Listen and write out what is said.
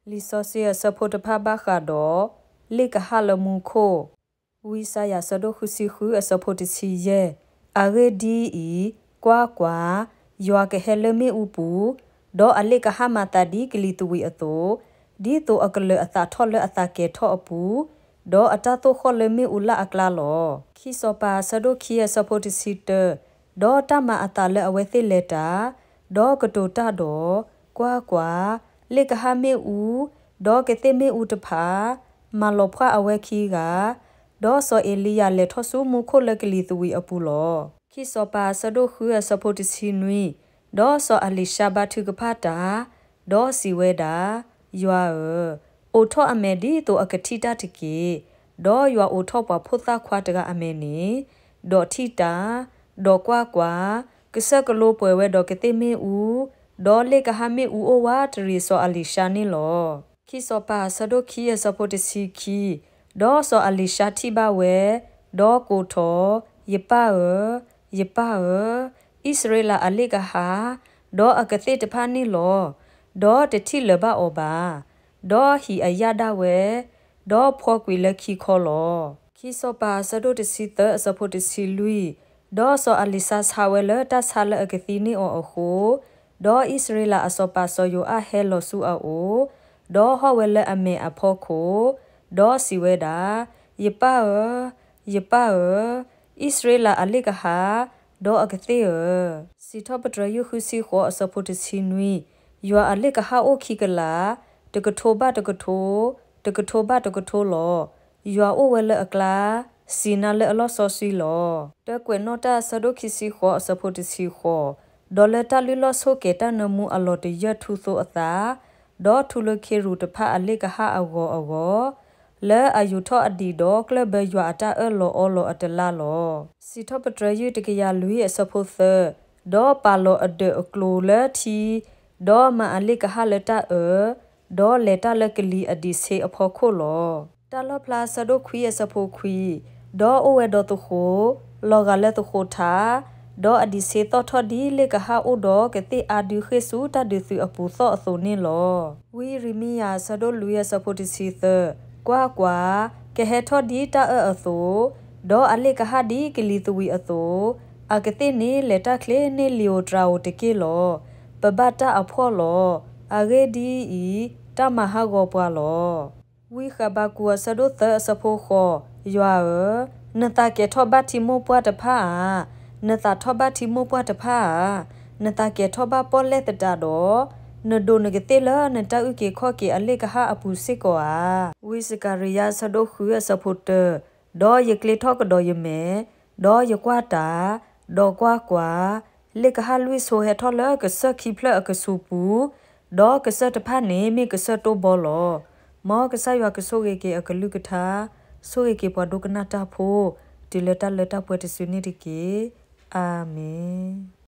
လံာ်စီဆှံအဆၢဖိတဖၣ်ဘၣ်ဃးဒီး လ့ၣ်ကဟၣ်လၢမူခိၣ်. ဝံယၡါယၤအဆၢဒိၣ်ဃုဆံဃုအဆၢဖိတဆံယဲၢ်, အဂ့ၢ်ဒ်အံၤ, ကွၢ်ကွၢ်, ယွၤကဟဲလၢမ့ၣ်အူပူၤ, ဒီးအလ့ၣ်ကဟၣ်မၤသးဒ်ကလံၤသဝံးအသိး, ဒ်သိးအကလၢၤအသးထီၣ်လၢအသးကဲၤထီၣ်အပူၤ, ဒီးအတၢ်သိၣ်ဃီၣ်လၢမ့ၣ်အူလၢ်အကျါလီၤ. ခံစီၤပၤအဆၢဒိၣ်ခံအဆၢဖိတဆံတၢ, ဒီးတၢ်မၤအသးလၢအဝဲသ့ၣ်လဲၤတၢ်, ဒီးကတိၤတၢ်ဒီး, ကွၢ်ကွၢ်, လ့ၣ်ကဟၣ်မ့ၣ်အူ, ဒီးကသ့ၣ်မ့ၣ်အူတဖၣ်, မၤလီၤဖှၣ်အဝဲခံဂၤ, ဒီးစီၤအ့လံယၤလဲၤထီၣ်ဆူမူခိၣ်လၢကလံၤသဝံးအပူၤလီၤ. ခံစီၤပၤအဆၢဒိၣ်ဃုအဆၢဖိတဆံနွံ, ဒီးစီၤအလံၤၡါဘါထုကဖၣ်တၢ်, ဒီးစံးဝဲဒၣ်, ယွၤဧၢ, အိးထီၣ်အမဲာ်ဒ်သိးအကထံၣ်တၢ်တက့ၢ်. ဒီးယွၤအိးထီၣ်ပှၤဖိသၣ်ခွါတဂၤအမဲာ်န့ၣ်, ဒီးထံၣ်တၢ်, ဒီးကွၢ်ကွၢ်, ကစၢၢ်ကလိပှဲၤဝဲဒီးကသ့ၣ်မ့ၣ်အူ, ဒီးလ့ၣ်ကဟၣ်မ့ၣ်အူအိၣ်ဝးတရံးစီၤအလံၤၡါန့ၣ်လီၤ. ခံစီၤပၤအဆၢဒိၣ်ခံအဆၢဖိတဆံခံ, ဒီးစီၤအလံၤၡါထံၣ်ဘၣ်ဝဲ, ဒီးကိးထီၣ်, ယပၢ်ဧၢ, ယပၢ်ဧၢ, အံၣ်စရ့လးအလ့ၣ်ကဟၣ်, ဒီးအကသ့ၣ်တဖၣ်န့ၣ်လီၤ. ဒီးတထံၣ်လၢၤဘၣ်အီၤဘၣ်. ဒီးဟံးအယၣ်ဒၣ်ဝဲ, ဒီးဖှီကွံာ်လၢခံခီလီၤ. ခံစီၤပၤအဆၢဒိၣ်တဆံသၢအဆၢဖိတဆံလွံၢ်, ဒီးစီၤအလံၤၡါဆါဝဲလၢတၢ်ဆါလၢအကသံန့ၢ်အီၤအဃိ, ဒီးအံၣ်စရ့လးအစီၤပၤစီၤယိၤအၣ်ဟဲလီၤဆူအအိၣ်, ဒီးဟီၣ်ဝဲလၢအမဲာ်အဖီခိၣ်, ဒီးစံးဝဲဒၣ်, ယပၢ်ဧၢ, ယပၢ်ဧၢ, အံၣ်စရ့လးအလ့ၣ်ကဟၣ်, ဒီးအကသ့ၣ်ဧၢ. စံးထီၣ်ပတြၢၤယုၢ်ဃုဆံဃိးအဆၢဖိတဆံနွံ, ယွၤအလ့ၣ်ကဟၣ်အိၣ်ခံကလး, တကထိဘၣ်တကထိ, တကထိဘၣ်တကထိလီၤ. ယွၤအိၣ်ဝဲလၢအကျါ, စံးနၤလၢအလီၢ်စီဆှံလီၤ. တၢကွဲးနီၣ်တၢ်အဆၢဒိၣ်ခံဆံဃိးအဆၢဖိတဆံဃိး, ဒီးလၢတၢ်လုၢ်လီၢ်ဆိၣ်ကဲၤတၢ်နၢမူအလီၢ်တယၢၢ်ထူသိအသး, ဒီးထူလၢခ့ရူးတဖၣ်အလ့ၣ်ကဟၣ်အဂီၤအဂီၢ်, လၢအယူာ်ထီၣ်အဒံးဒီးကျၢၢ်ဘၢယွၤအတၢ်အၢၣ်လီၤအီလီၤအတလါလီၤ. စံးထီၣ်ပတြၢၤယုၢ်တကယၤလွံၢ်အဆၢဖိသၢ, ဒီးပာ်လီၤအဒၢးအကျိၤလၢထံ, ဒီးမၤအလ့ၣ်ကဟၣ်လၢတၢ်အၢ, ဒီးလဲၤတၢ်လၢကလံၤအဒံးဆ့အဖီခိၣ်လီၤ. တၢ်လီၣ်ဖျါအဆၢဒိၣ်ခွံအဆၢဖိခွံ, ဒီးအိၣ်ဝဲဒီးသဃိၤ, လီၤဂာ်လၢသဃိၤထး, ဒီးအဒံးဆ့သီၣ်ထီၣ်ဒ်လ့ၣ်ကဟၣ်အိၣ်ဒီးကသ့ၣ်အါဒုဃ့ၢ်ဆူတၢ်ဒုးသုးအပူၤသီၣ်အသိးန့ၣ်လီၤ. ဝံယံးရမံယၤအဆၢဒိၣ်လွံၢ်အဆၢဖိတဆံသၢ, ကွၢ်ကွၢ်, ကဟဲထီၣ်ဒ်တၢ်အၢၣ်အသိး, ဒီးအလ့ၣ်ကဟၣ်ဒ်ကလံၤသဝံးအသိး, အကသ့ၣ်န့ၣ်လဲၤတၢ်ချ့န့ၢ်လံာ်ဧိၤတြၤဧိၤတက့ၢ်လီၤ. ပဘၣ်တၢ်အဖှီၣ်လီၤ. အဂ့ၢ်ဒ်အံၤ, တၢ်မၤဟးဂီၤပှၤလီၤ. ဝံဃးဘးကူးအဆၢဒိၣ်သၢအဆၢဖိဃိး, ယွၤဧၢ, နသးကဲၤထီၣ်ဘၣ်ထံမိၢ်ပှၢ်တဖၣ်ဧါ, နသးထီၣ်ဘၣ်ထံမိၢ်ပှၢ်တဖၣ်ဧါ, နသးကဲၤထီၣ်ဘၣ်ပီၣ်လဲၣ်သတးဒီး, နဒိးနကသ့ၣ်လၢနတၢ်အုၣ်က့ၤခီၣ်က့ၤအလ့ၣ်ကဟၣ်အပူၤစ့ၢ်ကီးဧါ. ဝံစကၤရယၤအဆၢဒိၣ်ဃုအဆၢဖိတၢ, ဒီးယကျ့ထီၣ်ကဒီးယမဲာ်, ဒီးယကွၢ်တၢ်, ဒီးကွၢ်ကွၢ်, လ့ၣ်ကဟၣ်လွံၢ်ဆိဟဲထီၣ်လၢကစၢၢ်ခံဖျၢၣ်အကဆူးပူၤ, ဒီးကစၢၢ်တဖၣ်န့ၣ်မ့ၢ်ကစၢၢ်တိၢ်ဘီလီၤ. မ်ကစၢ်ယွၤကဆိၣ်ဂ့ၤက့ၤအကလုၢ်ကထါ, ဆိၣ်ဂ့ၤက့ၤပှၤဒိကနၣ်တၢ်ဖိ, တုၤလၢတၢ်လၢတၢ်ပှဲၤတစုန့ၣ်တက့ၢ်. အၤမ့ၣ်.